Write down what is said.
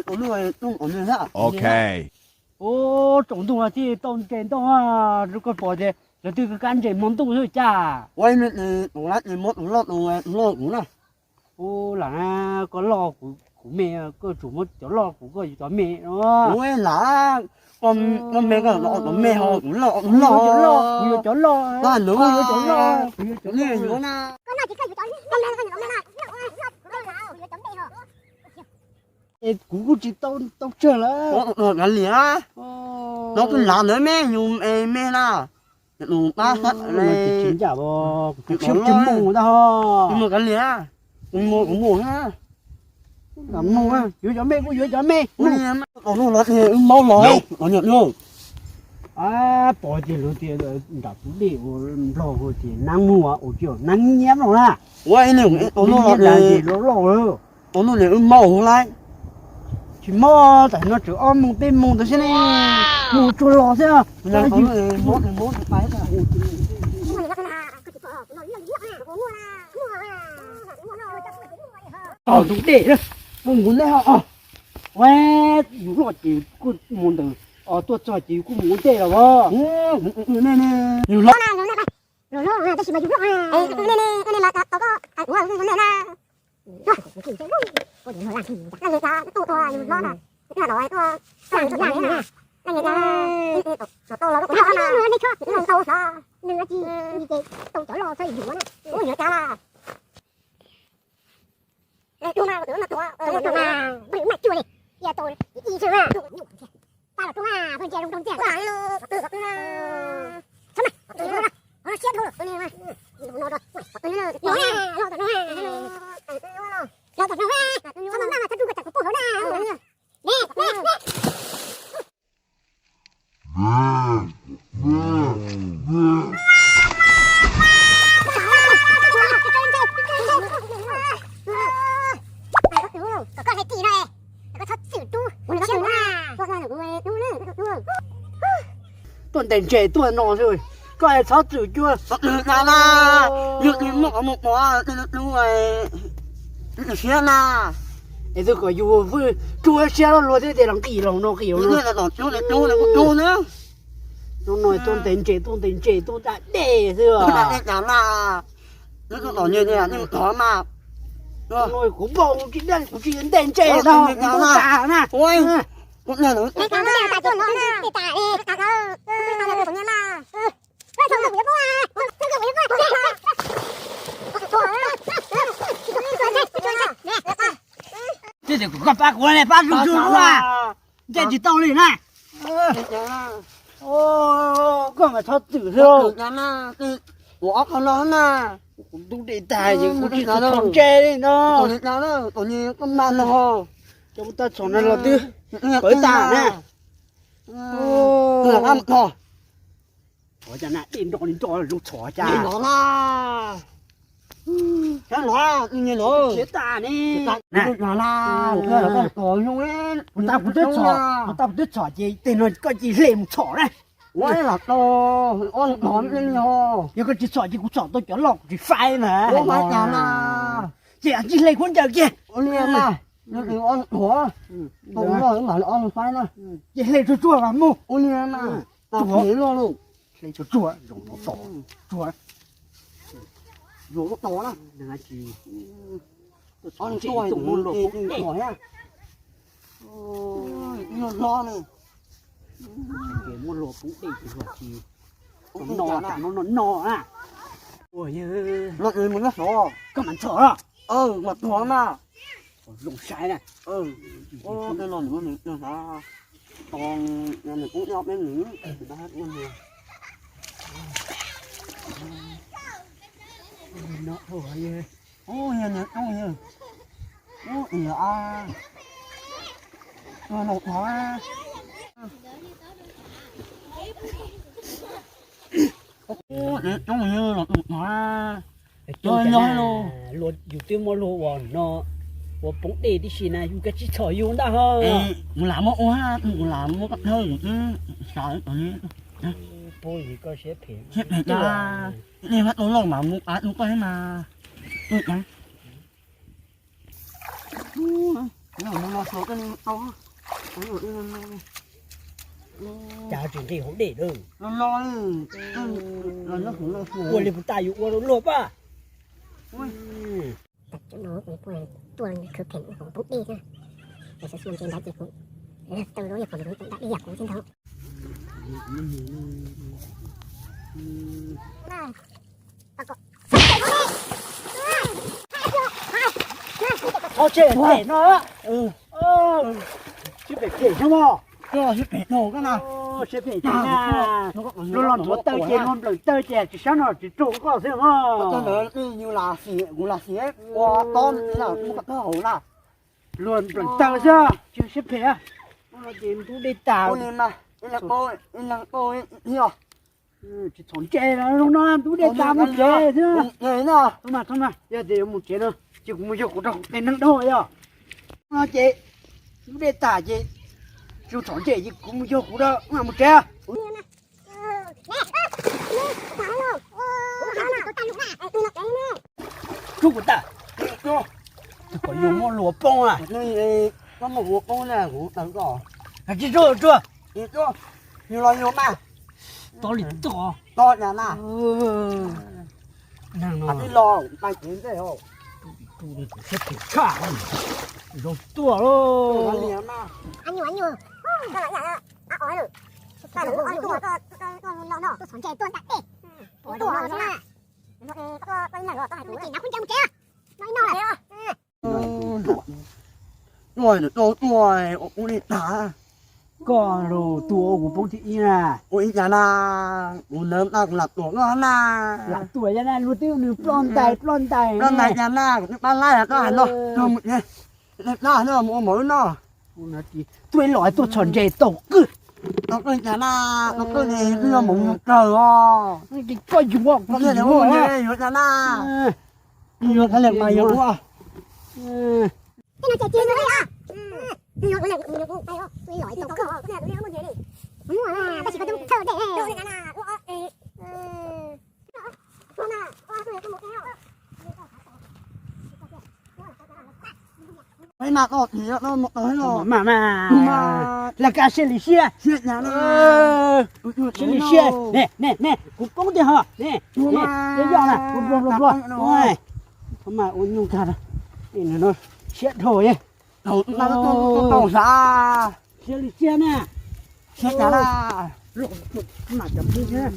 Ua lub, ua lub, ua lub. Ok. Ua tsaus ntuj no thiaj tau ntses ntau, rau koj pom tias lawv twb kab ntses hmo ntuj xwb cas. Ua ib me tus lab ces muab tus loj tus loj kuv na. Ua lam na, koj loj kuv me, koj tsum muab cov loj kuv, koj yuav cov me no. Ua lam, koj me koj cov me ho kuv loj kuv loj, kuv yuav cov loj, kuv yuav cov loj, kuv yuav cov loj na. Kuv kuj tsis tau, tau tsawg lawm. Kav liam, no kuj lav ntawd me yus me na. Tsis ncaj, kuv siab tsis mus ntag ho. Mus kav liam, kuv mus kuv mus na. Mus, yuav cov me kuj yuav cov me. Wb maub los, pom ces lawv tias nram tus dej ua nplog hu tias nab muag ua tsis nab nyiab no na. Ua ib niag ua lub los ces loj loj lawm. Ua lub niag wb maub hu lawm. Tsis mob, tam no tseem ob moos peb moos ntawd xwb ne. Mus tsuag los xwb. Tus dej, mus mus nej ho. Ua, yus loj ces kuj mus ntawd, tuaj txog ces yus kuj mus ua ntej los as. Yus loj, tab sis mas yus loj, nej nej nej mas tau koj ua nej na. Tuaj ntes ntses tuaj no xwb, koj txhob txwm cuag. Yus muaj qhov muag pov siab na. Es twb kom yus vwj tsuag siab luag thiab tias los nqis los no nqis los no. No no tuaj ntes ntses tuaj ntes ntses tuaj da dej xwb. Kuv npau tsis dej kuv tsis ntes ntses no kuv npau tas na. Twb tias kom koj pab kuv ne, pab zuj zus lub a, nce tsis tau li na. Koj mas txhob txwm xwb. Ua ob qho no na. Kuv ntub dej tag ces kuv tsis txhob ntse li no. Cov kuv tau txhom no los twb pawv tas na. Ua cas na, dej nro li nro zoo txhom cas. Siav tas ne. Kuv tas kuv twb txhom, kuv tas kuv twb txhom ces tej no koj cia hle mus txhom na. Yog koj tsis txhom ces kuv txhom tau cov loj kuv tsis faib na. Ces cia hle khaub ncaws kiag. Cia hle tsuag tsuag mas mus. Hle tsuag tsuag, zoo no txhom tsuag. Muab luag poob dej ces luag tsis no, no no na. Ua yawg, koj mam ntxhom los. Zoo saib na. Yus twb muab luag ua no, ua poob dej tib si na, yus kav tsij txhom yus ntag ho. Kuv lam muab ua, kuv lam muab koj thawb, kuv twb xav. Pub yus koj siab phem. Siab phem cas, nej vaj tau loj mas mus qab tus koj thiab mas. Cas tsis nqis hauv dej lawm. Ua li puas tas yuav ua luag pab. Tuaj khwv pheem kuv poob dej na. Es xav xyuas ntses ntawd ces kuv tau lub yog kom nws da dej yam kuv thiab ntag. Qhov tsheb pem no, tsheb pem pem no mog. Tsheb pem no na, luag los ntxuav taw ces luag nplawm taw ces tsis sab no tsis raug koj xwb mog. Luag nplawm taw xwb, tsis yog siab phem. Ces ntub dej tas. Tsis txhob ntse, zoo no ntub dej tas mus tsev xwb. Yog tias yuav mus tsev no ces kuv mus yog kuv rau qe neeg dhau yog. No ces ntub dej tas ces tsis txhob ntse ces kuv mus yog kuv rau mus tsev. Rub kuv tawm. Kom yus muab luag poob a. Tsis rub tsuag. Yus los yus mas. Tod li tod. Tod na. Siab phem tshaj. Zoo tuaj lauj. Tuaj, tuaj, tuaj, ua kuv li tag. Koj los tus ua kuv poob thib ib na. Ua li cas na, kuv ntawd na kuv lam tuam koj na. Lam tuam yog na, luag twb nws ploj ntais ploj ntais. Ploj ntais cas na, kuv twb pab laib koj hais no, mus no, mus ua mov no. Tuaj los tuaj txhom ntses tau qwj. Tau qwj cas na, tau qwj ne, twb yog mus mus kawg os. Koj yuav, koj yuav cas na. Yuav, yuav, yuav. Mas mas, laj kab siab li siab. Siab li siab. Ne ne ne, kuv poob tiag ho ne. Yog na, kuv pluag pluag pluag. Mas ua nyuj kag, siab dhau. Siab li siab na. Siab cas la. Mas cov phooj ywg,